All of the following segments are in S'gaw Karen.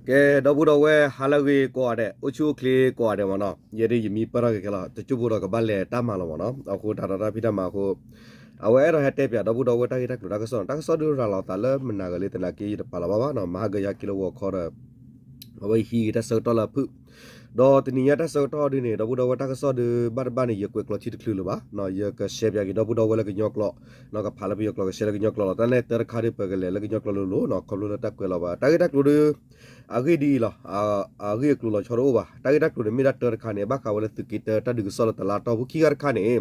ကဲ ဒီပုၢ်ဒီဝဲၢ် ဟါလၢအဂ့ၤကိးဂၤဒဲး, အိၣ်ဆူၣ်အိၣ်ချ့ကိးဂၤဒဲးမ့ၢ်နီၤ, ယဲဒၣ်ယမံပၢၢ်ထီၣ်က့ၤခဲလီၤ, တစိၢ်ဖိဒီးကဘၣ်လဲၤတၢ်မၤလီၤမ့ၢ်နီၤ, အဃိတၢ်ဒီးတၢ်ဖံးတၢ်မၤအဃိ အဝဲအဲၣ်ဒိးဟဲတဲပၠးဒီပုၢ်ဒီဝဲၢ်တၢ်ဂ့ၢ်တၢ်ကျိၤတၢ်ကစီၣ်နီၤ, တၢ်ကစီၣ်ဒုးရၤလီၤသးလၢမနၤဂၤလံ သနာ်က့ယတပာ်လီၤဘၣ်ဘၣ်နီၤ, မဟါကယၤက့ၤလၢဂီၤခီဒီး အဝဲဟံးက့ၤတၢ်ဆၢကတီၢ်လၢအဖုၣ်, ဒီးတနံၤညါတၢ်ဆၢကတီၢ်ဒုးန့ၣ် ဒီပုၢ်ဒီဝဲၢ်တၢ်ကစီၣ်ဒုး ဘၣ်တဘၣ်န့ၣ် ယကွဲးကျိးထံတချုးလၢၤဘၣ်, ယကရှဲပၠးက့ၤဒီပုၢ်ဒီဝဲၢ်လၢကညီကျိာ်, ကဖးလၢပယီၤကျိာ်ကရှဲလၢကညီကျိာ်လီၤ, တၢ်န့ၣ်တၢ်တခါဒုး ပကလဲၤလၢကညီကျိာ်လိၤလိၤနီၤ, ခီဖျိလၢတၢ်ကွဲးလီၤဘၣ်, တၢ်ဂ့ၢ်တၢ်ကျိၤဒုး အဂ့ၢ်ဒ်အံၤလီၤ, အဂ့ၢ်အကျိၤလီၤဆီတအိၣ်ဘၣ်, တၢ်ဂ့ၢ်တၢ်ကျိၤန့ၣ် မ့ၢ်ဒၣ်တၢတခါန့ၣ် ဘၣ်ဃးဝဲလၢသုးက့တၢတၢ်ဒုးကစီၣ်လၢတလါတီၢ်ပူၤ, ခံခါတခါန့ၣ်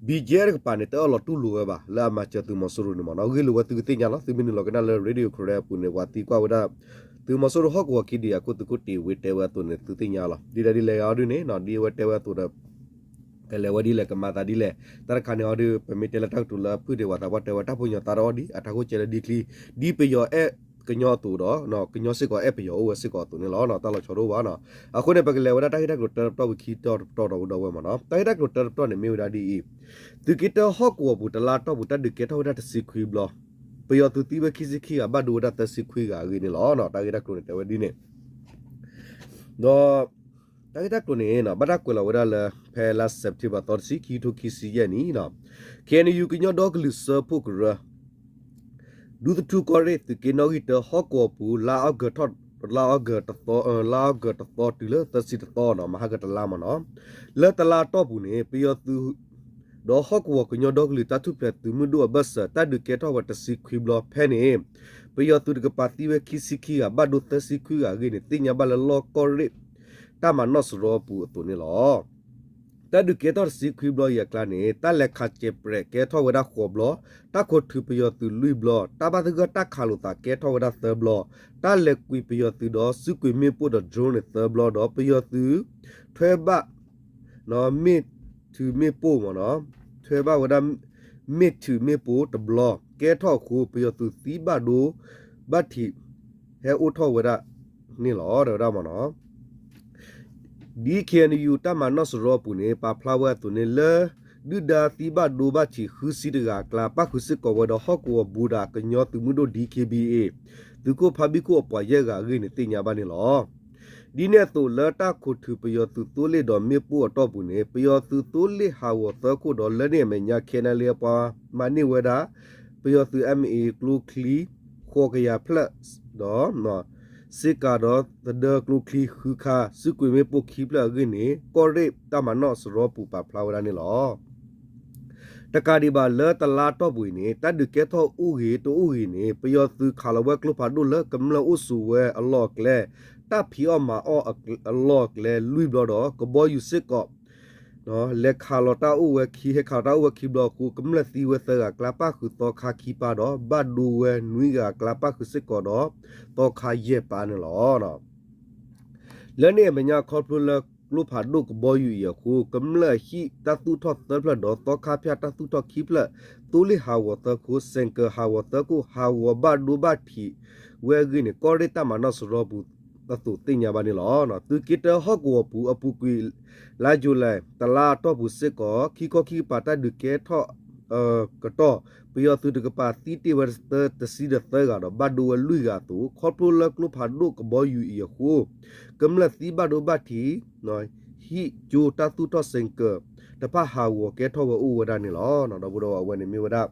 BGF တကပၤန့ၣ် တအၢၣ်လီၤတူၢ်လိာ်ဝဲဘၣ် လၢအမၤစၢၤသုးမီၤစိရိၤန့ၣ်မ့ၢ်နီၤ, ဂ့ၢ်လိာ်ဝဲသုကသ့ၣ်ညါလီၤ, သုမ့ၢ်နုာ်လီၤကနၣ်လၢ Radio Karen အပူၤန့ၣ် ပှၤသံကွၢ်ဝဲဒၣ် သုးမီၤစိရိၤဟီၣ်ကဝီၤခံဒံးအခိၣ်သုးခိၣ်တ့ၢ်ဝ့တဲဝဲအသိးန့ၣ် သုသ့ၣ်ညါလီၤ, ဒ်လဲၣ်ဒ်လဲၣ်ဂ့ၤအီၤဒုးန့ၣ်နီၤ, ဒ်အဝဲတဲဝဲအသိးဒီး ကလဲၤဝဲဒ်လဲၣ် ကမၤသးဒ်လဲၣ်, တၢ်တခါန့ၣ်အီၤဒုး ပမ့ၢ်တဲလၢတၢ်ကတိၤလၢအဖုၣ်ဒံး ပှၤသးပှၢ်တဲဝဲတၢ်ဖိညီၤသးဒီးအီၤဒ် အတၢ်ခိၣ်ကဲလၢဒ်ချံ, ဒ်ပယီၤအဲၣ်ကညီအသိးဒီး ကညီစ့ၢ်ကီးအဲၣ်ပယီၤအိၣ်ဝဲစ့ၢ်ကီးအသိးန့ၣ်လီၤ, တၢ်လီၤဆီတအိၣ်ဘၣ်နီၤ, အဃိန့ၣ် ပကလဲၤဝဲဒၣ်တၢ်ဂ့ၢ်တၢ်ကျိၤတၢတပတီၢ်ဝံၤခံတီၤတပတီၢ်ဒီပုၢ်ဒီဝဲၢ်မ့ၢ်နီၤ, တၢ်ဂ့ၢ်တၢ်ကျိၤတၢတပတီၢ်န့ၣ် မ့ၢ်ဝဲဒၣ်ဒ်အံၤ, သုးက့တၢဟီၣ်ကဝီၤပူၤ တလါတီၢ်ပူၤ တၢ်ဒုးကဲထီၣ်ဝဲဒၣ်တဆံခွံဘျီ, ပယီၤသုးသံဝဲခံဆံခံဂၤ ဘၣ်ဒိဝဲဒၣ်သၢဆံခွံဂၤအဂ့ၢ်န့ၣ်လီၤ, တၢ်ဂ့ၢ်တၢ်ကျိၤန့ၣ် တဲဝဲဒ်န့ၣ် ဒီး တၢ်ဂ့ၢ်တၢ်ကျိၤန့ၣ် ဘၣ်တၢ်ကွဲးလီၤဝဲဒၣ်လၢ ဖဲလါ September သီတဆံ ခံကထိခံဆံယဲၢ်နံၣ်, KNU ကညီဒီကလုာ်စၢဖှိၣ်ကရၢ ဒူသထူကီၢ်ရ့ၣ် သုးက့နီၣ်ဂံၢ်တၢ ဟီၣ်ကဝီၤပူၤ လါအီကူးထီၣ် လါအီကူးတသီ လါအီကူးတသီတုၤလၢသၢဆံတသီနီၤ, မဟါကတလါမ့ၢ်နီၤ, လၢတလါတီၢ်ပူၤန့ၣ် ပယီၤသုး ဒီးဟီၣ်ကဝီၤကညီဒီကလုာ်တၢ်ထူၣ်ဖျဲးသုးမုၢ်ဒိၣ်အဘၢၣ်စၢၤ တၢ်ဒုးကဲထီၣ်ဝဲတဆံခွံဘျီဖဲန့ၣ် ပယီၤသုးတကပၤသံဝဲခံဆံခံဂၤ ဘၣ်ဒိသၢဆံခွံဂၤအဂ့ၢ်န့ၣ် သ့ၣ်ညါဘၣ်လၢလီၢ်ကီၢ်ရ့ၣ် တၢ်မၤနီၣ်စရီပူၤအသိးန့ၣ်လီၤ. တၢ်ဒုးကဲထီၣ်တဆံခွံဘျီအံၤအကျါန့ၣ် တၢ်လဲၤခးစဲးပြဲးကဲထီၣ်ဝဲဒၣ်ဃိးဘျီ, တၢ်ခိးထုးပယီၤသုးလွံၢ်ဘျီ, တၢ်ဘၣ်သဂၢၢ်တၢ်ခးလိာ်သးကဲထီၣ်ဝဲဒၣ်သၢဘျီ, တၢ်လဲၤကွံာ်ပယီၤသုးဒီးစုကွံာ်မ့ၣ်ပိၢ်ဒီး drone န့ၣ်သၢဘျီဒီး ပယီၤသုး ထွဲဘၣ် မ့ၢ်ထုးမ့ၣ်ပိၢ်မ့ၢ်နီၤ, ထွဲဘၣ်ဝဲဒၣ် မ့ၢ်ထုးမ့ၣ်ပိၢ်တဘျီကဲထီၣ်အဃိ ပယီၤသုးသံဘၣ်ဒိဘၣ်ထံး ဟဲအိၣ်ထီၣ်ဝဲဒၣ်န့ၣ်လီၤ တဲဝဲဒၣ်မ့ၢ်နီၤ. ဒ် KNU တၢ်မၤနီၣ်စရီအပူၤန့ၣ် ပာ်ဖျါဝဲအသိးန့ၣ်လၢ ဒုၣ်ဒါသံဘၣ်ဒိဘၣ်ထံးဃုဆံတဂၤအကျါ ပၣ်ဃုာ်စ့ၢ်ကီးဝဲဒီးဟီၣ်ကဝီၤဘူးဒးကညီသုးမုၢ်ဒိၣ် DKBA သုးခိၣ်ဖါဘံၣ်ခိၣ်အပှၤယဲၢ်ဂၤအဂ့ၢ်န့ၣ် သ့ၣ်ညါဘၣ်န့ၣ်လီၤ. ဒ်န့ၣ်အသိးလၢတၢ်ခိးထုးပယီၤသုးသိလ့ၣ်ဒီးမ့ၣ်ပိၢ်အတီၢ်ပူၤန့ၣ် ပယီၤသုးသိလ့ၣ်ဟးဂီၤသၢခိၣ်ဒီးလၢန့ၣ်အမဲာ်ညါ ခဲနလ့အပှၤမၤန့ၢ်ဝဲဒၣ် ပယီၤသုး MA ကျိချံ ဃိးကယၤဖျၢၣ်ဒီး စ့ကၤဒီးသဒၢကျိချံဃုခါ စုကွံာ်မ့ၣ်ပိၢ်ခံဖျၢၣ်အဂ့ၢ်န့ၣ် ကီၢ်ရ့ၣ်တၢ်မၤနီၣ်စရီပူၤပာ်ဖျါဝဲဒၣ်န့ၣ်လီၤ. တကးဒံးဘၣ်လၢတလါတီၢ်ပူၤအံၤန့ၣ် တၢ်ဒုးကဲထီၣ်အိၣ်ဂ့ၤတအိၣ်ဂ့ၤန့ၣ် ပယီၤသုးခးလီၤဝဲကျိဖးဒိၣ်လၢကမျၢၢ်အိၣ်ဆိးဝဲအလီၢ်အကျဲ တၢ်ဖံးအီၣ်မၤအီၣ်အလီၢ်အကျဲလွံၢ်ဘျီဒီး ကဘီယူၤစ့ၢ်ကီး လဲၤခးလီၤတၢ်အိၣ်ဝဲခံ ဟဲခးလီၤတၢ်အိၣ်ဝဲခံဘျီအဃိ ကမျၢၢ်သံဝဲသၢဂၤအကျါ ပၣ်ဃုာ်သီခါခံပၢ်ဒီး ဘၣ်ဒိဝဲနွံဂၤအကျါ ပၣ်ဃုာ်စ့ၢ်ကီးဒီး သီခါယဲၢ်ပၢ်န့ၣ်လီၤ. လၢန့ၣ်အမဲာ်ညါခီဖျိလၢကျိဖးဒိၣ်ကဘီယူၤအံၤအဃိ ကမျၢၢ်ဟံၣ်တၢ်သူၣ်ထီၣ်သၢဖျၢၣ်ဒီး သီခါဖၠၣ်တၢ်သူၣ်ထီၣ်ခံဖျၢၣ်, သိလ့ၣ်ဟးဂီၤသၢခိၣ်, စဲးကၢၤဟးဂီၤသၢခိၣ် ဟးဂီၤဘၣ်ဒိဘၣ်ထံးဝဲအဂ့ၢ်န့ၣ် ကီၢ်ရ့ၣ်တၢ်မၤနီၣ်စရီပူၤအသိးသ့ၣ်ညါဘၣ်န့ၣ်လီၤ. သုးက့တၢဟီၣ်ကဝီၤပူၤအပူၤကွံာ် လါယူၤလံ တလါအတီၢ်ပူၤစ့ၢ်ကီး ခံခီခံကပၤတၢ်ဒုးကဲထီၣ် ကတီၢ် ပယီၤသုးတကပၤသံတ့ၢ်ဝဲတဆံဒီးသၢဂၤဒီး ဘၣ်ဒိဝဲလွံၢ်ဂၤအသိး ခီဖျိလၢကျိဖးဒိၣ်ကဘီယူၤအံၤအဃိ ကမျၢၢ်သံဘၣ်ဒိဘၣ်ထံး ဟံၣ်ကၠိတၢ်သူၣ်ထီၣ် စဲးကၢၤ တဖၣ်ဟးဂီၤကဲထီၣ်ဝဲအိၣ်ဝဲဒၣ်န့ၣ်လီၤ. ဒီပုၢ်ဒီဝဲၢ် အဝဲန့ၣ်မ့ၢ်ဝဲဒၣ်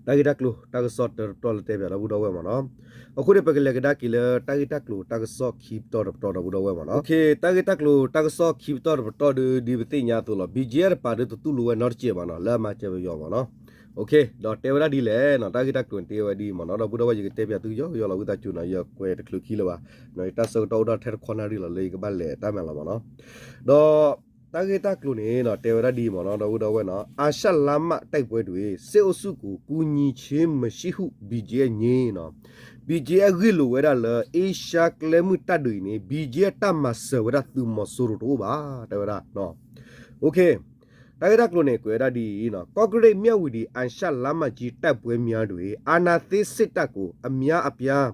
တၢ်ဂ့ၢ်တၢ်ကျိၤတၢ်ကစီၣ်တၢတပတီၢ်လၢတဲပၠးဒီပုၢ်ဒီဝဲၢ်မ့ၢ်နီၤ. အဃိန့ၣ် ပကလဲၤကဒါက့ၤလၢတၢ်ဂ့ၢ်တၢ်ကျိၤတၢ်ကစီၣ်ခံပတီၢ်တပတီၢ်ဒီပုၢ်ဒီဝဲၢ်မ့ၢ်နီၤ. တၢ်ဂ့ၢ်တၢ်ကျိၤတၢ်ကစီၣ်ခံပတီၢ်တပတီၢ်ဒီး ဒ်ပသ့ၣ်ညါအသိးလီၤ. BGF တပၤဒီးတတူၢ်လိာ်ဝဲနီတစဲးဘၣ်နီၤ လၢအမၤစၢၤပယီၤမ့ၢ်နီၤ. ဒီးတဲဝဲဒၣ်ဒ်လဲၣ်နီၤ တၢ်ဂ့ၢ်တၢ်ကျိၤန့ၣ် တဲဝဲဒ်အံၤမ့ၢ်နီၤ. ဒီပုၢ်ဒီဝဲၢ် ယကတဲပၠးသုကယီကယီလီၤ ဝံသးစူၤနီၤ ယကွဲးတချုးခံလၢၤဘၣ်. တၢ်ဆၢကတီၢ်အိၣ်ဒၣ်ထဲတခီနၣ်ရံၣ်လီၤ လၢယကဘၣ်လဲၤတၢ်မၤလီၤမ့ၢ်နီၤ. ဒီးတၢ်ဂ့ၢ်တၢ်ကျိၤန့ၣ်နီၤ တဲဝဲဒၣ်ဒ်အံၤမ့ၢ်နီၤ ဒီပုၢ်ဒီဝဲၢ်နီၤ. အာရှလမ်းမ တိုက်ပွဲတွင် စစ်အုပ်စုကို ကူညီခြင်းမရှိဟု BGF ငြင်းနီၤ. BGF ဂ့ၢ်လိာ်ဝဲဒၣ်လၢ အ့ရှါကျဲမုၢ်တၢ်ဒုးအံၤန့ၣ် BGF တၢ်မၤစၢၤဝဲဒၣ်သုးမီၤစိရိၤတအိၣ်ဘၣ် တဲဝဲဒၣ်. တၢ်ဂ့ၢ်တၢ်ကျိၤန့ၣ် ကွဲးဝဲဒၣ်ဒ်အံၤနီၤ ကော့ကရိတ် မြဝတီ အာရှလမ်းမကြီး တိုက်ပွဲများတွင် အာဏာသိမ်းစစ်တပ်ကို အများအပြား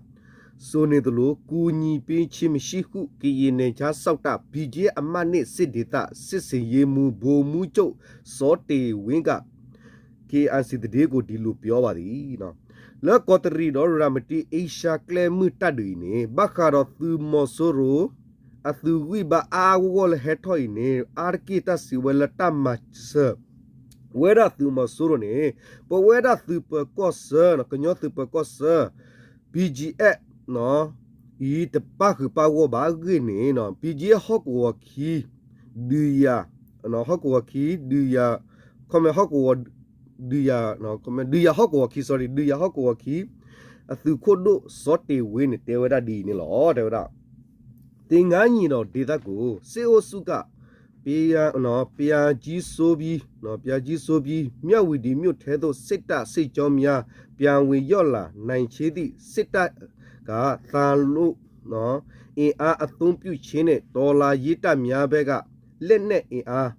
ဆိုနေသလို ကူညီပေးခြင်းမရှိဟု ကရင်နယ်ခြားစောင့်တပ် BGF အမှတ်နှစ် စစ်ဒေသ စစ်ဆင်ရေးမှူး ဗိုလ်မှူးချုပ် စောတင်ဝင်းက KIC သတင်းကို ဒီလိုပြောပါသည် လၢကီးတရံးဒီးရၤမတံ အ့ရှါကျဲမုၢ်တၢ်ဒုးအံၤန့ၣ် ဘၣ်ဃးဒီးသုးမီၤစိရိၤ အသုးဂံၢ်ဘါအါအါဂီၢ်ဂီၢ်လၢဟဲထီၣ်အံၤန့ၣ် အါတက့ၢ်တၢ်စံးဝဲလၢတၢ်မၤစၢၤ ဝဲဒၣ်သုးမီၤစိရိၤန့ၣ် ပဝဲဒၣ်သုးပၢၤကီၢ်ဆၢ ကညီသုးပၢၤကီၢ်ဆၢ BGF အံၤတပၣ်ဃုာ်ပၣ်ဂီၢ်ဘၣ်အဂ့ၢ်န့ၣ် BGF ဟီၣ်ကဝီၤခံ ဒုးယၤ ဟီၣ်ကဝီၤခံ ဒုးယၤ ခီမ့ၢ်ဟီၣ်ကဝီၤ ဒုးယၤ ဒုးယၤဟီၣ်ကဝီၤခံ sorry ဒုးယၤဟီၣ်ကဝီၤခံ အသုးခိၣ်ဒိၣ်စီၤတ့ၤဝ့န့ၣ် တဲဝဲဒၣ်ဒ်အံၤန့ၣ်လီၤ. တဲဝဲဒၣ် သင်္ဃန်းညီနောင်ဒေသကို စစ်အုပ်စုက ဘုရားကြီးစိုးပြီး ဘုရားကြီးစိုးပြီး မြဝတီမြို့ထဲသို့ စစ်တပ်စစ်ကြောင်းများ ပြန်ဝင်ရောက်လာနိုင်ခြင်းသည့် စစ်တပ်က သာလွတ် အင်အားအသုံးပြုခြင်းနဲ့ တော်လှန်ရေးတပ်များဘက်က လက်နက်အင်အား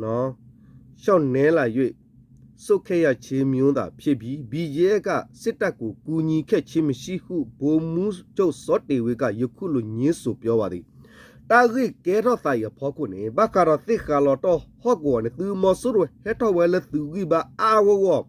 လျှော့နည်းလာ၍ ဆုတ်ခွာရခြင်းမျိုးသာဖြစ်ပြီး BGF က စစ်တပ်ကို ကူညီခဲ့ခြင်းမရှိဟု ဗိုလ်မှူးချုပ် စောတ့ဝေက ယခုလို ငြင်းဆိုပြောပါသည်. တၢ်ဂ့ၢ်ကဲထီၣ်သးအံၤအဖီခိၣ်န့ၣ် ဘၣ်ဃးဒီးသ့ၣ်ဃာ်လီၤတီၢ်ဟီၣ်ကဝီၤန့ၣ် သုးမီၤစိရိၤဟဲထီၣ်ဝဲလၢသုးဂံၢ်ဘါအါအါဂီၢ်ဂီၢ်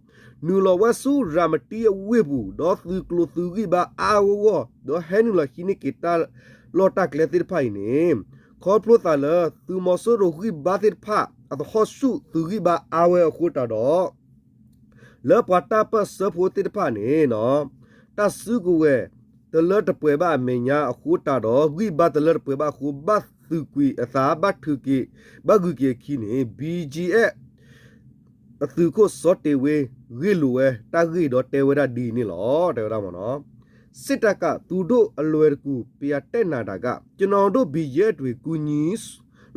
နုာ်လီၤဝဲဆူရၤမတံအဝ့ၢ်ပူၤ ဒီးသုးကျိၤသုးဂံၢ်ဘါအါအါဂီၢ်ဂီၢ် ဒီးဟဲနုာ်လီၤဟံးန့ၢ်က့ၤတၢ်လီၢ်တၢ်ကျဲသ့ၣ်တဖၣ်အံၤန့ၣ် ခီဖျိသးလၢသုးမီၤစိရိၤဂံၢ်ဘါသ့ၣ်တဖၣ် အသဟီၣ်ဆူၣ်သုးဂံၢ်ဘါအါဝဲအဃိတၢ်ဒီး လၢပှၤတၢ်ပၢၢ်ဆၢဖိသ့ၣ်တဖၣ်န့ၣ် တၢ်စုကဝဲၤတလၢတပှဲၤဘၣ်အမဲာ်ညါအဃိတၢ်ဒီး ဂံၢ်ဘါတလၢတပှဲၤဘၣ်အဃိ ဘၣ်သုးကွံာ်အသး ဘၣ်ထုးက့ၤ ဘၣ်ဂုာ်က့ၤအခံန့ၣ် BGF အသုးခိၣ်စီၤတ့ၤဝ့ ဂ့ၢ်လိာ်ဝဲတၢ်ဂ့ၢ်ဒီးတဲဝဲဒၣ်ဒ်အံၤန့ၣ်လီၤ. တဲဝဲဒၣ်မ့ၢ်နီၤ စစ်တပ်က သူတို့အလွယ်တကူ ပြန်တက်လာတာက ကျွန်တော်တို့ BGF တွေ ကူညီ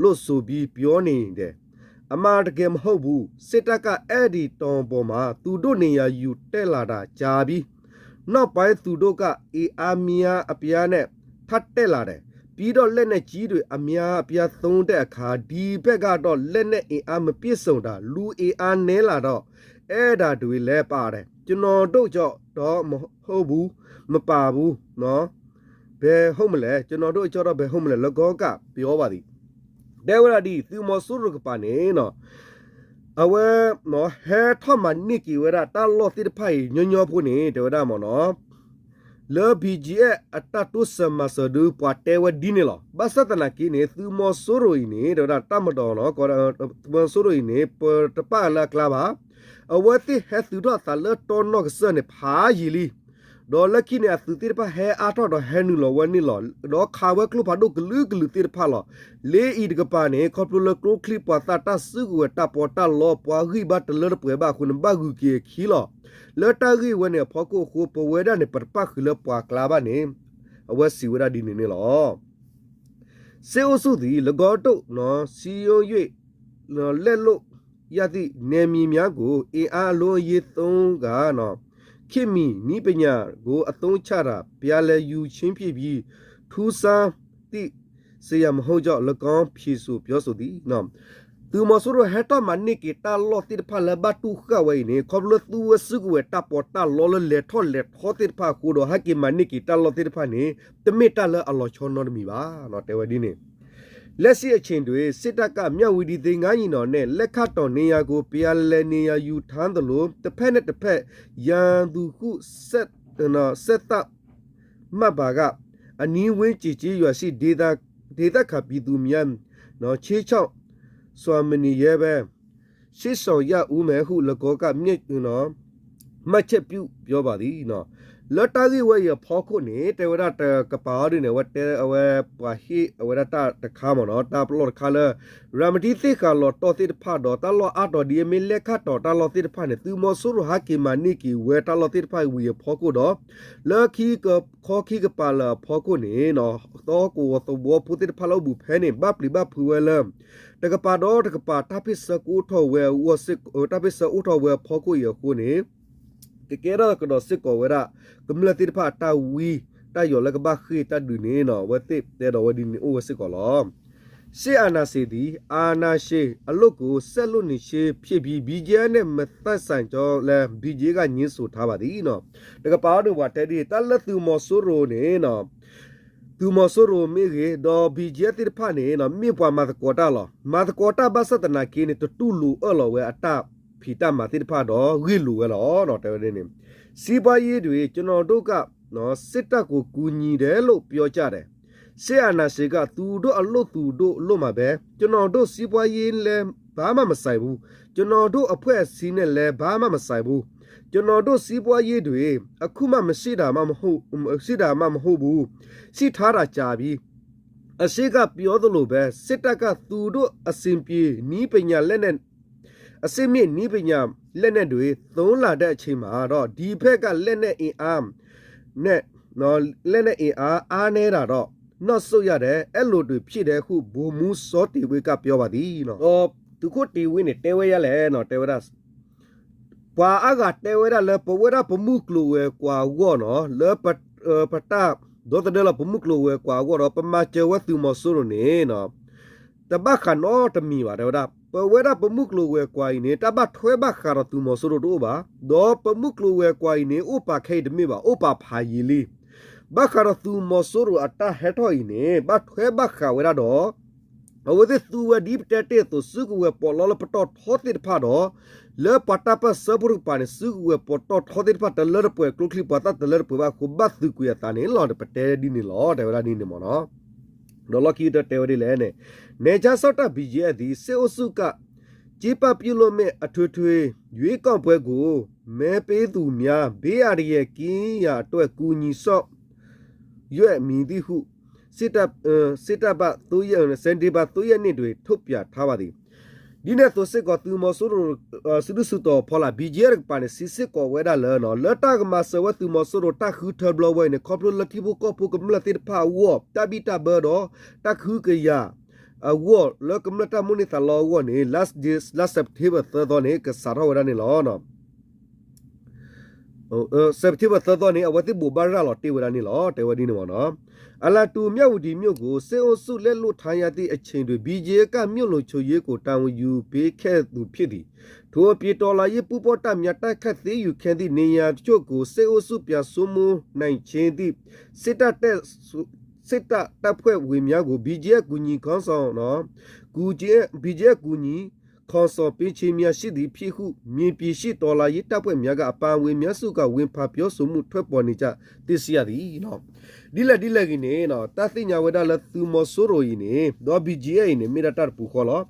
လို့ဆိုပြီး ပြောနေတယ်။ အမှန်တကယ်မဟုတ်ဘူး။ စစ်တပ်က အဲဒီတောင်ပေါ်မှာ သူတို့နေရာယူတက်လာတာကြာပြီ။ နောက်ပိုင်းသူတို့က အင်အားများအပြားနဲ့ ထပ်တက်လာတယ်။ ပြီးတော့လက်နက်ကြီးတွေ အများအပြားသုံးတဲ့အခါ ဒီဘက်ကတော့ လက်နက်အင်အားမပြည့်စုံတာ၊ လူအင်အားနည်းလာတော့ အဲဒါတွေလည်းပါတယ်။ ကျွန်တော်တို့ကျတော့မဟုတ်ဘူး၊ မပါဘူးနော်။ ဘယ်ဟုတ်မလဲ၊ ကျွန်တော်တို့ကျတော့ဘယ်ဟုတ်မလဲ လၢကီကပြောပါသည်. တဲဝဲဒၣ်ဒ်အံၤ သုးမီၤစိရိၤတကပၤန့ၣ်နီၤ အဝဲ ဟဲထီၣ်မၤန့ၢ်က့ၤဝဲဒၣ်တၢ်လီၢ်သ့ၣ်တဖၣ်အံၤ ညီညီဖိန့ၣ် တဲဝဲဒၣ်မ့ၢ်နီၤ လၢ BGF အတၢ်တိစၢၤမၤစၢၤဒုး ပှၤတဲဝဲဒ်န့ၣ်လီၤ. ဘၣ်ဆၣ်သနာ်က့န့ၣ် သုးမီၤစိရိၤအံၤန့ၣ် တဲဝဲဒၣ်တၢ်မတီၤနီၤ သုးမီၤစိရိၤအံၤန့ၣ် ပတပာ်လၢအကျါဘၣ်. အဝဲသ့ၣ်ဟဲသုးထီၣ်သးလၢတီနီၢ်ကစၢၢ်န့ၣ် ဖးယံာ်လံ ဒီးလၢခံန့ၣ် အသုးသ့ၣ်တဖၣ်ဟဲအါထီၣ်ဒီးဟဲနုာ်လီၤဝဲန့ၣ်လီၤ. ဒီးခးဝဲကျိဖးဒိၣ်ကလုာ်ကလုာ်သ့ၣ်တဖၣ်လီၤ. လၢအံၤတကပၤန့ၣ် ခီဖျိလၢကျိချံမျိာ်သၣ်တၢ်စုကဝဲၤတၢ်ပီးတၢ်လီ ပှၤဂံၢ်ဘါတလၢတပှဲၤဘၣ်အဃိန့ၣ် ဘၣ်ဂုာ်က့ၤအခံလီၤ. လၢတၢ်ဂ့ၢ်ဝဲန့ၣ်အဖီခိၣ်အဃိ ပဝဲဒၣ်န့ၣ် ပတပာ်ဃုာ်လၢပှၤကျါဘၣ်န့ၣ် အဝဲစံးဝဲဒၣ်ဒ်န့ၣ်န့ၣ်လီၤ. စစ်အုပ်စုသည် ၎င်းတို့ စည်းရုံး၍ လက်လွတ်ရသည့် နယ်မြေများကို အင်အားအလုံးအရင်းသုံးကာ ခေတ်မီနည်းပညာကို အသုံးချတာ ပြန်လည်ယူခြင်းဖြစ်ပြီး ထူးဆန်းသည့် စစ်ရာမဟုတ်ကြောင်း ၎င်းဖြေဆိုပြောဆိုသည်. သုးမီၤစိရိၤဟဲထီၣ်မၤန့ၢ်က့ၤတၢ်လီၢ်သ့ၣ်တဖၣ်လၢဘၣ်တူၢ်ဃာ်ဝဲအံၤန့ၣ် ခီဖျိလၢသူဝဲစုကဝဲၤတၢ်ပီးတၢ်လီလၢလဲၤထီၣ်လဲၤထီသ့ၣ်တဖၣ်အဃိဒီး ဟဲက့ၤမၤန့ၢ်က့ၤတၢ်လီၢ်သ့ၣ်တဖၣ်န့ၣ် တမ့ၢ်တၢ်လၢအလီၤဆီနီတမံၤဘၣ် တဲဝဲဒ်န့ၣ် လက်ရှိအချိန်တွင် စစ်တပ်က မြဝတီ သင်္ဃန်းညီနောင်နှင့် လက်ခတ်တောင်နေရာကို ပြန်လည်နေရာယူထားသလို တစ်ဖက်နဲ့တစ်ဖက် ရန်သူဟု ဆက် ဆက်သတ်မှတ်ပါက အနီးဝန်းကျင်ကျေးရွာရှိ ဒေသ ဒေသခံပြည်သူများ ခြိမ်းခြောက်စွာ မနေရဲဘဲ စစ်ရှောင်ရဦးမယ်ဟု ၎င်းက မျက် မှတ်ချက်ပြုပြောပါသည် လၢတၢ်ဂ့ၢ်ဝဲအံၤအဖီခိၣ်န့ၣ် တဲဝဲဒၣ်တကပၤအီၤဒ်န့ၣ် အဝဲတဲအဝဲပှၤဟ့ၣ်အဝဲဒၣ်တၢ်တခါမ့ၢ်နီၤ တၢ်ပလီၢ်တခါလၢ ရၤမတံသ့ၣ်ဃာ်လီၤတီၢ်သ့ၣ်တဖၣ်ဒီး တၢ်လီၢ်အါတီၤဒ်အမ့ၢ်လဲၣ်ခၣ်တီၤတၢ်လီၢ်သ့ၣ်တဖၣ်န့ၣ် သုးမီၤစိရိၤဟဲက့ၤမၤန့ၢ်က့ၤဝဲတၢ်လီၢ်သ့ၣ်တဖၣ်ဝံၤအဖီခိၣ်ဒီး လၢခံကခီခံကပၤလၢအဖီခိၣ်န့ၣ် သီကဝီၤသဝီဖိသ့ၣ်တဖၣ်လၢအိၣ်ဘူးဖဲန့ၣ် ဘၣ်ပျံၤဘၣ်ဖုးဝဲလၢ တကပၤဒီးတကပၤ တၢ်ဖ့ၣ်ဆၢကအိၣ်ထီၣ်ဝဲအဂီၢ် တၢ်ဖ့ၣ်ဆၢအိၣ်ထီၣ်ဝဲအဖီခိၣ်အံၤအဃိန့ၣ် ကကဲထီၣ်ကဒီးစ့ၢ်ကီးဝဲဒၣ် ကမျၢၢ်သ့ၣ်တဖၣ်အတၢ်ဝံ တၢ်ယီၤလၢကဘၣ်ဃ့ၢ်တၢ်ဒုးန့ၣ် အဝဲသ့ၣ်တဲဒီးဝဲဒ်န့ၣ်အိၣ်ဝဲစ့ၢ်ကီးလီၤ. စစ်အာဏာရှင်သည် အာဏာရှင်အလုပ်ကို ဆက်လုပ်နေခြင်းဖြစ်ပြီး BGF နဲ့ မသက်ဆိုင်ကြောင်းလည်း BGF က ငြင်းဆိုထားပါသည် တကပၤအီၤဒ်န့ၣ် ပှၤတဲဒ် တၢ်လၢသုးမီၤစိရိၤန့ၣ် သုးမီၤစိရိၤမ့ၢ်ဂ့ၤ ဒီး BGF သ့ၣ်တဖၣ်န့ၣ် မ့ၢ်ပှၤမၤသကိးတၢ်လီၤ. မၤသကိးတၢ်ဘၣ်ဆၣ်သနာ်က့န့ၣ် တတူၢ်လိာ်အၢၣ်လီၤဝဲအတၢ် ဖံးတၢ်မၤသ့ၣ်တဖၣ်ဒီးဂ့ၢ်လိာ်ဝဲလီၤ တဲဝဲဒ်န့ၣ်. စီးပွားရေးတွင် ကျွန်တော်တို့က စစ်တပ်ကိုကူညီတယ်လို့ပြောကြတယ်. စစ်အာဏာရှင်က သူတို့အလုပ်သူတို့လုပ်မှာပဲ. ကျွန်တော်တို့စီးပွားရေးလည်းဘာမှမဆိုင်ဘူး. ကျွန်တော်တို့အဖွဲ့အစည်းနဲ့လည်းဘာမှမဆိုင်ဘူး. ကျွန်တော်တို့စီးပွားရေးတွင် အခုမှမရှိတာမှမဟုတ်မရှိတာမှမဟုတ်ဘူး. ရှိထားတာကြာပြီ. အရှေ့ကပြောသလိုပဲ စစ်တပ်ကသူတို့အဆင်ပြေနည်းပညာလက်နက် အဆင့်မြင့်နည်းပညာလက်နက်တွေသုံးလာတဲ့အချိန်မှာတော့ ဒီဘက်ကလက်နက်အင်အားနဲ့ လက်နက်အင်အားအားနည်းတာတော့ နောက်ဆုတ်ရတယ် အဲ့လိုတွေဖြစ်တယ်ဟုဗိုလ်မှူးစောတင်ဝင်းကပြောပါသည် သုးခိၣ်တင်ဝင်းန့ၣ် တဲဝဲယၤလဲၣ်နီၤ တဲဝဲဒၣ် ပှၤအါဂၤတဲဝဲဒၣ်လၢ ပဝဲဒၣ်ပမုၢ်ကျိၤဝဲၤကွာ်အဂီၢ်နီၤ လၢပတၢ် ဒီသဒၢလီၤပမုၢ်ကျိၤဝဲၤကွာ်အဂီၢ်ဒီး ပမၤစၢၤဝဲသုးမီၤစိရိၤန့ၣ် တဘၣ်ဃးနီတမံၤဘၣ် တဲဝဲဒၣ် ပဝဲဒၣ်ပမုၢ်ကျိၤဝဲၤကွာ်အံၤန့ၣ် တၢ်ဘၣ်ထွဲဘၣ်ဃးဒီးသုးမီၤစိရိၤတအိၣ်ဘၣ်. ဒီးပမုၢ်ကျိၤဝဲၤကွာ်အံၤန့ၣ် အိၣ်ပာ်ခဲအံၤတမ့ၢ်ဘၣ် အိၣ်ပာ်ဖးယံာ်လံ ဘၣ်ဃးဒီးသုးမီၤစိရိၤအတၢ်ဟဲထီၣ်အံၤန့ၣ် ဘၣ်ထွဲဘၣ်ဃးဝဲဒၣ်ဒီး အဝဲသ့ၣ်သူဝဲဒ်ပတဲတ့ၢ်အသိး စုကဝဲၤပီးလီလၢပတီၢ်ထီသ့ၣ်တဖၣ်ဒီး လၢပှၤတၢ်ပၢၢ်ဆၢဖိတကပၤန့ၣ် စုကဝဲၤပီးတီၢ်ထီသ့ၣ်တဖၣ် တလၢတပှဲၤ ကျိချံမျိာ်သၣ်တလၢတပှဲၤဘၣ်အဃိ ဘၣ်သုးကွံာ်အသးန့ၣ်လီၤ ပတဲဒ်န့ၣ်လီၤ တဲဝဲဒၣ်ဒ်န့ၣ်မ့ၢ်နီၤ. ဒီးလီၢ်ခံကတၢၢ်တဲဝဲဒ်လဲၣ်န့ၣ် နယ်ခြားစောင့်တပ် ဘီၣ်ကၠံအက်သီး စစ်အုပ်စုက ကျင်းပပြုလုပ်မည့်အထွေထွေရွေးကောက်ပွဲကို မဲပေးသူများ ဘေးအန္တရာယ်ကင်းရန်အတွက် ကူညီဆောင်ရွက်မည်ဟု စစ်တပ် စစ်တပ်ဘက် သုံးရက် စက်တင်ဘာ သုံးရက်နေ့တွင် ထုတ်ပြန်ထားပါသည်. ဒ်န့ၣ်အသိးစ့ၢ်ကီး သုးမီၤစိရိၤ စုဒုၣ်စုတီၤဖီလာ် ဘီၣ်ကၠံအက်တကပၤန့ၣ် စံးစ့ၢ်ကီးဝဲဒၣ်လၢ လၢတၢ်ကမၤစၢၤဝဲသုးမီၤစိရိၤ တၢ်ဃုထၢဘျီဝဲအံၤန့ၣ် ခီဖျိလၢထံဖိကီၢ်ဖိကမျၢၢ်သ့ၣ်တဖၣ်အဂီၢ် တၢ်ဘံၣ်တၢ်ဘၢဒီး တၢ်ကဟုကယာ် အဂီၢ် လၢကမျၢၢ်တၢ်မိၣ်န့ၢ်သးလီအဂီၢ်န့ၣ် လါ လါ September သၢသီန့ၣ် ကစးထီၣ်ဝဲဒၣ်န့ၣ်လီၤ. September သၢသီန့ၣ် အဝဲသ့ၣ်ဘိးဘၣ်ရၤလီၤတ့ၢ်ဝဲဒၣ်န့ၣ်လီၤ တဲဝဲဒ်န့ၣ်မ့ၢ်နီၤ. အလၤတူ မြဝတီမြို့ကို စစ်အုပ်စုလက်လွှတ်ထားရသည့်အချိန်တွင် ဘီၣ်ကၠံအက်က မြို့လုံခြုံရေးကို တာဝန်ယူပေးခဲ့သူဖြစ်သည်. ထို့အပြင် တော်လှန်ရေးပူးပေါင်းတပ်များ တိုက်ခိုက်သိမ်းယူခဲ့သည့်နေရာတချို့ကို စစ်အုပ်စုပြန်စိုးမိုးနိုင်ခြင်းသည့် စစ်တပ်တပ် စစ်တပ်တပ်ဖွဲ့ဝင်များကို ဘီၣ်ကၠံအက်ကူညီခေါင်းဆောင်နော် ကူညီ ဘီၣ်ကၠံအက်ကူညီ ခေါင်းဆောင်ပေးခြင်းများရှိသည်ဖြစ်ဟု မြေပြင်ရှိတော်လှန်ရေးတပ်ဖွဲ့များကအပါအဝင်များစုက ဝင်ဖန်ပြောဆိုမှုထွက်ပေါ်နေကြသိရှိရသည်. ဒ်လဲၣ်ဒ်လဲၣ်ဂ့ၤန့ၣ် တၢ်သ့ၣ်ညါဝဲဒၣ်လၢသုးမီၤစိရိၤအံၤန့ၣ် ဒီး ဘီၣ်ကၠံအက်အံၤန့ၣ် မ့ၢ်ဒၣ်တၢ်တပူၤဃီလီၤ.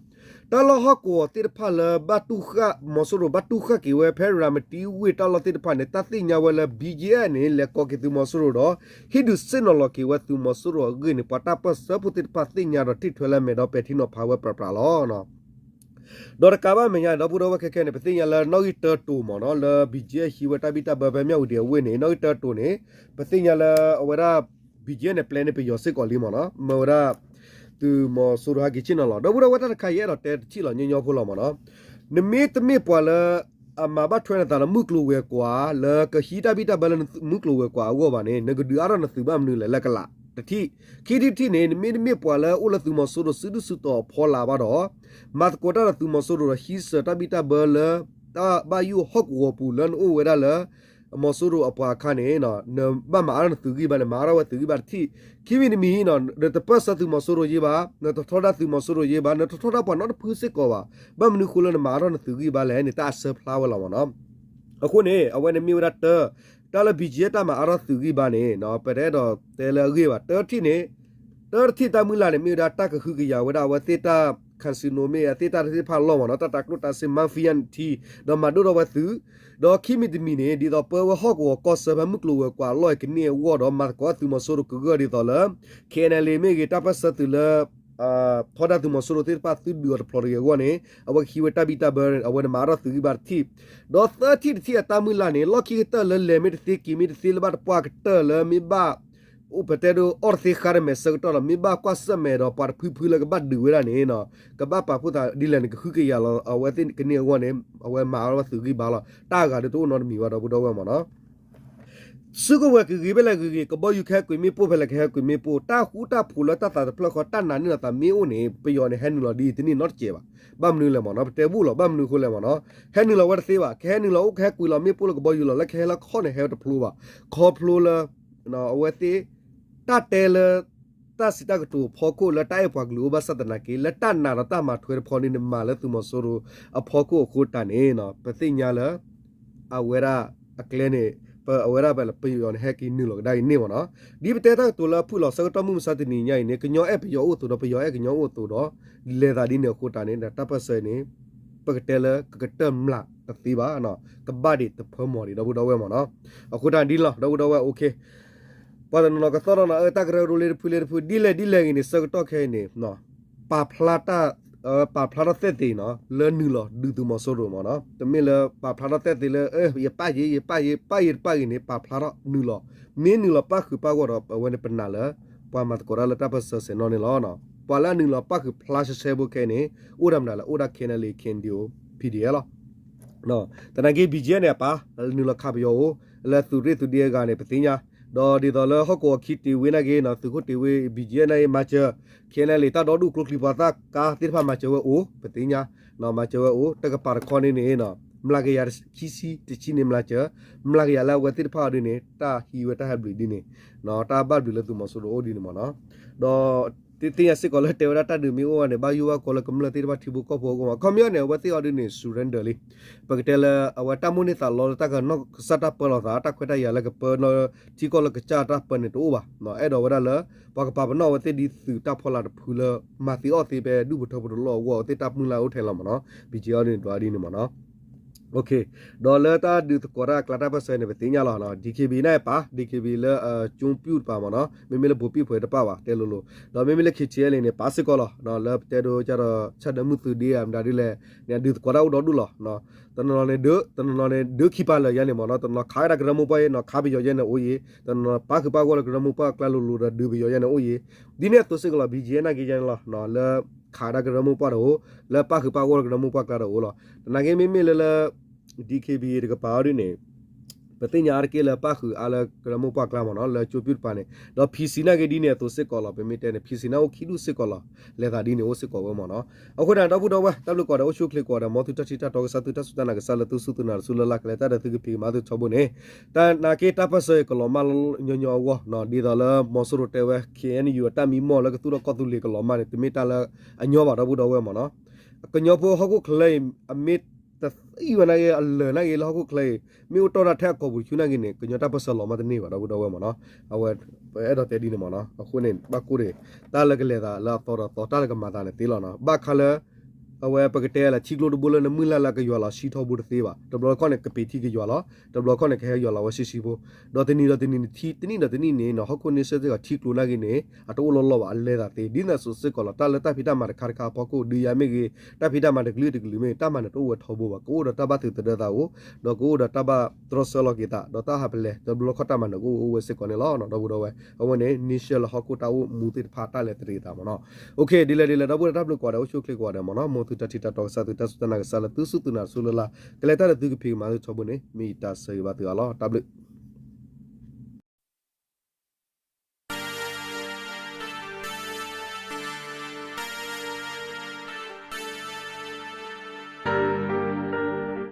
တၢ်လီၢ်ဟီၣ်ကဝီၤသ့ၣ်တဖၣ်လၢဘၣ်တူၢ်ဃာ် မီၤစိရိၤဘၣ်တူၢ်ဃာ်က့ၤဝဲဖဲရၤမတံဝ့ၢ်တၢ်လီၢ်သ့ၣ်တဖၣ်န့ၣ် တၢ်သ့ၣ်ညါဝဲလၢ ဘီၣ်ကၠံအက်န့ၣ် လဲၤကိးက့ၤသုးမီၤစိရိၤဒီး ဟ့ၣ်ဒုးဆ့ၣ်နီၤလီၤက့ၤဝဲသုးမီၤစိရိၤအဂ့ၢ်န့ၣ် ပှၤတၢ်ပၢၢ်ဆၢဖိသ့ၣ်တဖၣ်သ့ၣ်ညါဒီးထံၣ်ထွဲလၢအမဲာ်ဒီးပဲာ်ထံနီၤဖးဝဲပြးပြးလီၤ. ဒီးတကးဘၣ်မဲာ်ညါ ဒီပုၢ်ဒီဝဲၢ်ခဲခဲန့ၣ် ပသ့ၣ်ညါလၢနီၣ်ဂံၢ်တၢတိၤမ့ၢ်နီၤ လၢ ဘီၣ်ကၠံအက် ဟံးဝဲတၢ်ဘံၣ်တၢ်ဘၢဖဲမၠၣ်ဝတံၤအဝ့ၢ်န့ၣ် နီၣ်ဂံၢ်တၢတိၤန့ၣ် ပသ့ၣ်ညါလၢအဝဲဒၣ် ဘီၣ်ကၠံအက်န့ၣ် ပျဲန့ၢ်ပယီၤစ့ၢ်ကီးလံမ့ၢ်နီၤ မ့ၢ်ဝဲဒၣ် သုးမီၤစိရိၤဟဲက့ၤဆ့ၣ်နီၤလီၤ. ဒီပုၢ်ဒီဝဲၢ်တၢ်တခါအံၤ အဲၣ်ဒိးတဲတထံၣ်လီၤညီညီဖိလီၤမ့ၢ်နီၤ နမ့ၢ်တမ့ၢ်ပှၤလၢ အမၤဘၣ်ထွဲနသးလၢမုၢ်ကျိၤဝဲၤကွာ် လၢကဟံးတၢ်ဘံၣ်တၢ်ဘၢလၢမုၢ်ကျိၤဝဲၤကွာ်အဂီၢ်ဘၣ်န့ၣ် နကဒုးအါထီၣ်နသုးဘၣ်မနုၤလဲၣ်လၢကလး တထံၣ်. ခံထံၣ်တထံၣ်န့ၣ် နမ့ၢ်တမ့ၢ်ပှၤလၢအိၣ်လၢသုးမီၤစိရိၤစုဒုၣ်စုတီၤအဖီလာ်ဘၣ်ဒီး မၤသကိးတၢ်ဒီးသုးမီၤစိရိၤဒီးဟံးစၢၤတၢ်ဘံၣ်တၢ်ဘၢလၢ တၢ်ဘၣ်ယိၣ်ဟီၣ်ကဝီၤပူၤလၢနအိၣ်ဝဲဒၣ်လၢ မီၤစိရိၤအပှၤအခါန့ၣ် နဘၣ်မၤအါထီၣ်နသုးဂံၢ်ဘါန့ၣ် မၤအါထီၣ်ဝဲသုးဂံၢ်ဘါတထံၣ်. ခံမံၤတမံၤ နတပၢၢ်ဆၢသုးမီၤစိရိၤယ့ဘၣ်, နတထီဒါသုးမီၤစိရိၤယ့ဘၣ်, နတထီဒါပှၤနီတဖုစ့ၢ်ကီးဘၣ်. ဘၣ်မနုၤဃိလၢနမၤအါထီၣ်နသုးဂံၢ်ဘါလဲၣ်န့ၣ် တၢ်အဆၢဖျါဝဲလီၤမ့ၢ်နီၤ. အဃိန့ၣ် အဝဲန့ၣ်မ့ၢ်ဝဲဒၣ်တၢ်, တၢ်လၢ ဘီၣ်ကၠံအက် တၢ်မၤအါထီၣ်သုးဂံၢ်ဘါန့ၣ် ပတအဲၣ်ဒိးတဲလၢအဂ့ၢ်ဘၣ်. တၢတထံၣ်န့ၣ်, တၢတထံၣ်တၢ်မုၢ်လၢ်န့ၣ် မ့ၢ်ဝဲဒၣ်တၢ်ကဟုကယာ်ဝဲဒၣ်အဝဲသ့ၣ်တၢ် casino မ့ၢ်အသ့ၣ်တၢ်သ့ၣ်တဖၣ်အလီၢ်မ့ၢ်နီၤ, တၢ်တၤကျိၣ်တၤစ့ mafia ထံ, ဒီးမၤဒိၣ်ထီၣ်ဝဲသုး, ဒီးခံမံၤတမံၤန့ၣ် ဒ်သိးပၢဝဲဟီၣ်ကဝီၤကီၢ်စၢဖဲမုၢ်ကျိၤဝဲၤကွာ်အလီၢ်အံၤကန့ၢ်အဂီၢ်ဒီး မၤသကိးသုးမီၤစိရိၤကဂၢၢ်ဒ်သိးလၢ ခ့ၣ်အဲၣ်အၣ်လ့ၣ် မ့ၢ်ဂ့ၤ တၢ်ပၢၢ်ဆၢသုးလၢ ထီဒါသုးမီၤစိရိၤသ့ၣ်တဖၣ်သုဒုးအီၤတဖျိးတဂ့ၤအဂီၢ်န့ၣ် အဝဲကဟံးဝဲတၢ်ဘံၣ်တၢ်ဘၢ အဝဲန့ၣ်မၤအါထီၣ်သုးဂံၢ်ဘါတထံၣ်, ဒီးသၢထံၣ်တထံၣ်အတၢ်မုၢ်လၢ်န့ၣ် လီၢ်ခံကတၢၢ်လၢလဲၤမ့ၢ်တသ့က့ၤမ့ၢ်တသ့လၢဘၣ်တပှၢ်ကတၢၢ်လၢမ့ၢ်ဘၣ် အိၣ်ပတဲဒိးအီၣ်တသ့ဃါတမဲာ်ဆၢကတီၢ်ဒီး မ့ၢ်ဘၣ်ကွၢ်ဆၢၣ်မဲာ်ဒီးပှၤတဖုဖုလၢကဘၣ်ဒုးဝဲဒၣ်န့ၣ် ကဘၣ်ပာ်ဖှိၣ်သးဒ်လဲၣ်န့ၣ် ကဟုကယာ်လီၤအဝဲသ့ၣ်ကန့ၢ်အဂီၢ်န့ၣ် အဝဲမၤအါထီၣ်ဝဲသုးဂံၢ်ဘါလီၤ. တၢ်အဂၤဒ်တအိၣ်နီတမံၤဘၣ် ဒီပုၢ်ဒီဝဲၢ်မ့ၢ်နီၤ. စုကဝဲၤကဂ့ၤဖဲလဲၣ်ဂ့ၤဂ့ၤ, ကဘီယူၤကဟဲကွံာ်မ့ၣ်ပိၢ်ဖဲလဲၣ်ကဟဲကွံာ်မ့ၣ်ပိၢ်, တၢ်ဃူတၢ်ဖိးလၢတၢ်သးတဖျၢၣ်ဃီတၢ်နာ်န့ၢ်လီၤသးမ့ၢ်အိၣ်န့ၣ် ပယီၤန့ၣ်ဟဲနုာ်လီၤဒ်အံၤတန့ၢ်နီတစဲးဘၣ်. ဘၣ်မနုၤလဲၣ်မ့ၢ်နီၤ, ပတဲဘူၣ်လီၤ. ဘၣ်မနုၤအဃိလဲၣ်မ့ၢ်နီၤ, ဟဲနုာ်လီၤဝဲတသ့ဘၣ်. ကဟဲနုာ်လီၤအိၣ်ကဟဲကွံာ်လီၤမ့ၣ်ပိၢ်လၢကဘီယူၤလီၤ လၢကဟဲလၢခီၣ်န့ၣ် ဟဲဝဲတဖျိဘၣ်. ခီဖျိလၢ အဝဲသ့ၣ် တၢ်တဲလၢ တၢ်စံးတၢ်ကတိၤအဖီခိၣ်လၢတၢ်အဲၣ်ပှၤကလုာ်အိၣ်ဘၣ်ဆၣ်သနာ်က့ လၢတၢ်နာ်ဒီးတၢ်မၤထွဲတဖီန့ၣ် နမၤလၢသုးမီၤစိရိၤအဖီခိၣ်အဃိတၢ်န့ၣ် ပသ့ၣ်ညါလၢ အဝဲဒၣ်အကျဲန့ၣ် ပအဝဲဒၣ်ပယီၤန့ၣ် ဟဲက့ၤနုာ်လီၤကဒါက့ၤန့ၢ်မ့ၢ်နီၤ. ဒ်ပတဲတၢ်ကတိၤလၢအဖုၣ်လီၤဆၢကတီၢ်မုၢ်မဆါတနံၤညါအံၤန့ၣ် ကညီအဲၣ်ပယီၤအိၣ်အသိးဒီး ပယီၤအဲၣ်ကညီအိၣ်အသိးဒီး လဲၤသးဒ်န့ၣ်အဃိတၢ်န့ၣ် တၢ်ပၢၢ်ဆၢအံၤန့ၣ် ပကတဲလၢကကတၢၢ်မျးတသ့ဘၣ်, ကဘၣ်ဒံးတဖၢမီၤဒံး ဒီပုၢ်ဒီဝဲၢ်မ့ၢ်နီၤ. အဃိတၢ်ဒ်န့ၣ်လီၤ ဒီပုၢ်ဒီဝဲၢ် okay ပှၤတနီၤနီၤကသီၣ်နီၤနီၤ အၢ တၢ်ကရၢကရိလၢတဖုလၢတဖု ဒ်လဲၣ်ဒ်လဲၣ်ဂ့ၤန့ၣ် ဆၢကတီၢ်ခဲအံၤန့ၣ် ပာ်ဖျါတၢ် ပာ်ဖျါထီၣ်သဲၣ်သ့ၣ်နီၤ လၢနုာ်လီၤဒုးသုးမီၤစိရိၤမ့ၢ်နီၤ. တမ့ၢ်လၢပာ်ဖျါထီၣ်သဲၣ်သ့ၣ်လၢ အၢ ယပာ်ယ့ ယပာ်ယ့ ပာ်ယ့တပာ်ဂ့ၤန့ၣ် ပာ်ဖျါထီၣ်နုာ်လီၤ. မ့ၢ်နုာ်လီၤပၣ်ဃုာ်ပၣ်ဂီၢ်ဒီး အဝဲန့ၣ်ပနာ်လၢ ပှၤမၤသကိးတၢ်လၢတၢ်ပၢၢ်ဆၢစဲးနီၣ်န့ၣ်လီၤ. ပှၤလၢအနုာ်လီၤပၣ်ဃုာ်ဖျါရှဲရှဲဖိခဲအံၤန့ၣ် အိၣ်ဒၣ်မနုၤလဲၣ် အိၣ်ဒၣ် K N L A K N D O P D F လီၤ. သနာ်က့ B G F န့ၣ် အပာ်နုာ်လီၤခးပယီၤအိၣ် လၢသုးရ့ၣ်သုးဒ့အဂၤန့ၣ် ပသ့ၣ်ညါ ဒီးဒ်သိးလၢဟီၣ်ကဝီၤခံတ့ၢ်ဝ့နာ်က့နီၤ သုးခိၣ်တ့ၢ်ဝ့ B G F နာ်က့ မၤစၢၤ K N L A တၢ်ဒီဒူၣ်ကျိချံမျိာ်သၣ်ကါသ့ၣ်တဖၣ်မၤစၢၤဝဲအိၣ် ပသ့ၣ်ညါ မၤစၢၤဝဲအိၣ် တကပၤတခီန့ၣ်န့ၣ် မျးကယၤခံဆံတဆံန့ၣ် မျးစၢၤ မျးကယၤလၢအဝဲသ့ၣ်တဖၣ်အီၤဒ်န့ၣ် တၢ်ဟံးဝဲတၢ်ဟဲဘျုးဒ်န့ၣ် တၢ်ဘၣ်ဘျုးလၢသုးမီၤစိရိၤအိၣ်ဒ်န့ၣ်မ့ၢ်နီၤ. ဒီး သ့ၣ်ညါစ့ၢ်ကီးလၢတဲဝဲဒၣ်တၢ်ဒုးမ့ၢ်အိၣ်ဝဲန့ၣ် ဘၣ်ယိၣ်ဘၣ်ကီလၢကမျၢၢ်သ့ၣ်တဖၣ်ထံဖိကီၢ်ဖိအဂီၢ်မး ခီပညီန့ၣ် အဝဲသ့ၣ်အီၤဒ်န့ၣ် surrender လံ. ပကတဲလၢအဝဲတၢ်မိၣ်န့ၢ်သးလီလၢတၢ်ကနီၢ်ကစၢ်တၢ်ပၢလီၤသး တၢ်ခွဲးတၢ်ယာ်လၢကပၢလၢထံကီၢ်လၢကစၢ်တၢ်ပၢန့ၣ်တအိၣ်ဘၣ်. အဲၣ်ဒိးဝဲဒၣ်လၢ ပှၤကပာ်ပနီၣ်အဝဲသ့ၣ်ဒ်သုးတၢ်ဖီလာ်တဖုလၢ မၤသ့အီၣ်သ့ဖဲဒူၣ်ပထၢဖိတလီၢ်အဂီၢ် အဝဲသ့ၣ်တၢ်မုၢ်လၢ်အိၣ်ထဲလီၤမ့ၢ်နီၤ BGF အီၤဒ်န့ၣ် ဒွးဒ်န့ၣ်မ့ၢ်နီၤ. ဒီးလၢတၢ်ဒုးသကိးတၢ်အကျါတၢ်ပၢၢ်ဆၢန့ၣ် ပသ့ၣ်ညါလီၤ DKBA န့ၣ်ပာ် DKBA လၢကၠိပျူၣ်တပၤမ့ၢ်နီၤ မ့မ့ၢ်လၢဘိးပံၣ်ဖဲတပာ်ဘၣ် တဲလိၤလိၤ ဒီးမ့မ့ၢ်လၢ KTLA န့ၣ် ပာ်စ့ၢ်ကီးလီၤ လၢပတဲဒိကဒီး ဆၣ်ဒၢမုၢ်သုးဒ့အမတၤဒ်လဲၣ်န့ၣ် အဒုးသကိးတၢ်အိၣ်ဒီဒူၣ်လီၤ. တနီၤနီၤန့ၣ်ဒုး တနီၤနီၤန့ၣ် ဒုးခံပာ်လၢာ်ယါန့ၣ်မ့ၢ်နီၤ တနီၤခးဝဲဒၣ်ကရၢမိၢ်ပှၢ်အံၤ နီၤခးပယီၤယဲန့ၣ်အိၣ်ယံၤ တနီၤပာ်ဃုာ်ပာ်ဂီၢ်လၢကရၢမိၢ်ပှၢ်အကျါလိၤလိၤဒီး ဒုးပယီၤယဲန့ၣ်အိၣ်ယံၤ ဒ်န့ၣ်အသိးစ့ၢ်ကီးလီၤ BGF နာ်က့ယဲန့ၣ်လီၤ လၢခးဝဲဒၣ်ကရၢမိၢ်ပှၢ်တအိၣ် လၢပာ်ဃုာ်ပာ်ဂီၢ်လၢကရၢမိၢ်ပှၢ်အကျါတအိၣ်လီၤ. သနာ်က့မ့မ့ၢ်လၢလၢ DKBA တကပၤအီၤဒ်န့ၣ် ပသ့ၣ်ညါအါတက့ၢ်လၢပာ်ဃုာ်အါလၢကရၢမိၢ်ပှၢ်အကျါမ့ၢ်နီၤ လၢကၠိပျူၣ်တပၤန့ၣ် ဒီး PC နာ်က့ဒ်န့ၣ်အသိးစ့ၢ်ကီးလီၤ ပမ့ၢ်တဲန့ၣ် PC န့ၣ်အိၣ်ခံဒူၣ်စ့ၢ်ကီးလီၤ လဲၤသးဒ်န့ၣ်အိၣ်စ့ၢ်ကီးဝဲမ့ၢ်နီၤ. အဃိန့ၣ် ဒီပုၢ်ဒီဝဲၢ် တၢ်ဘျုးကိးဂၤဒဲး အိၣ်ဆူၣ်အိၣ်ချ့ကိးဂၤဒဲး မ်သုတၢ်ထံၣ်တၢ်တီကစၢ် သုတၢ်စူၢ်တၢ်နာ်ကစၢ်လၢသုစူၢ်သုနာ်တစူၢ်လၢ်လၢ် ကလဲၤတၢ်ဒီးသုကဖံးကမၤသုထီဘိန့ၣ် တၢ်နာ်က့တၢ်ပၢၢ်ဆၢအံၤကလီၤမၢ်ညီညီအဂီၢ် ဒ်သိးလၢမီၤစိရိၤတဲဝဲ KNU အတၢ်မံမီၢ်လၢကသူၣ်ထီၣ်ကီၢ်သူလ့ၤကလီၤမၢ်န့ၣ် တမ့ၢ်တၢ်လၢအညီဘၣ် ဒီပုၢ်ဒီဝဲၢ်မ့ၢ်နီၤ. ကညီဖိဟီၣ်ခိၣ်ချၢအံၤ အမ့ၢ်တသံဝဲနာ်က့ အလၢာ်နာ်က့လၢဟီၣ်ခိၣ်ချၢအံၤ မ့ၢ်အိၣ်တီၢ်ဒၣ်ထဲအကိာ်ပူၤတဆူၣ်နာ်က့န့ၣ် ကညီတၢ်ပၢၢ်ဆၢလီၤမၢ်တန့ၢ်ဘၣ် ဒီပုၢ်ဒီဝဲၢ်မ့ၢ်နီၤ. အဝဲ ပအဲၣ်ဒိးတဲဒ်န့ၣ်မ့ၢ်နီၤ. အဃိန့ၣ် ဘၣ်ကိၢ်တ့ၢ် တၢ်လၢကလဲၤသးလၢအသီဒီးသီ တၢ်လၢကမၤသးန့ၣ်သ့လီၤနီၤ. ဘၣ်ခါလၢ အဝဲပကတဲလၢထံကျိတဘိလၢနမုၢ်လၢ်လၢကယွၤလီၤဆံထီဘိတသ့ဘၣ်. တဘျီတခီၣ်န့ၣ် ကပ့ၤထံကယွၤလီၤ. တဘျီတခီၣ်န့ၣ် ကဟဲယွၤလီၤဝဲဆံးဆံးဖိ. ဒီးတနံၤဒီးတနံၤန့ၣ် တနံၣ်ဒီးတနံၣ်န့ၣ်နီၤ ဟီၣ်ခိၣ်န့ဆၢၣ်စ့ၢ်ကီးထံကျိနာ်က့န့ၣ် အတအိၣ်လီၤလီၤဘၣ် အလဲၤသးသ့. ဒ်န့ၣ်အသိးစ့ၢ်ကီးလီၤ တၢ်လၢတၢ်ဖံးတၢ်မၤတခါတခါအဖီခိၣ် ဒုးယၤမ့ၢ်ဂ့ၤ တၢ်ဖံးတၢ်မၤတကလုာ်တကလုာ်မ့ၢ်ဂ့ၤ တၢ်မၤန့ၣ်တအိၣ်ဝဲထီဘိဘၣ်. ကအိၣ်ဒီးတၢ်ဘၣ်သုးသဒၢသးအိၣ် ဒီးကအိၣ်ဒီးတၢ်ဘၣ်တြီဆၢလီၤက့ၤသး ဒီးတၢ်ဟးပလဲၤ တဘျီခီၣ်တၢ်မၤန့ၣ်ကအိၣ်အိၣ်ဝဲစ့ၢ်ကီးန့ၣ်လီၤ ဒီပုၢ်ဒီဝဲၢ်. အဝဲန့ၣ် န့ဆၢၣ်လၢဟီၣ်ခိၣ်တၢ်အိၣ်မူသ့ၣ်တဖၣ်တၢ်လဲၤတရံးသးမ့ၢ်နီၤ. ဒ်လဲၣ်ဒ်လဲၣ် ဒီပုၢ်ဒီဝဲၢ် တၢ်ဘျုးကိးဂၤဒဲး အိၣ်ဆူၣ်အိၣ်ချ့ကိးဂၤဒဲးမ့ၢ်နီၤ. မ်သုတၢ်ထံၣ်တၢ်တီကစၢ် သုတၢ်စူၢ်တၢ်နာ်ကစၢ်လၢသုစူၢ်သုနာ်တစူၢ်လၢ်လၢ် ကလဲၤတၢ်ဒီးသုကဖံးကမၤသုထီဘိန့ၣ် မ့ၢ်ယတၢ်ဆၢဂ့ၤဘၣ်သုအါလီၤ. တၢ်ဘျုး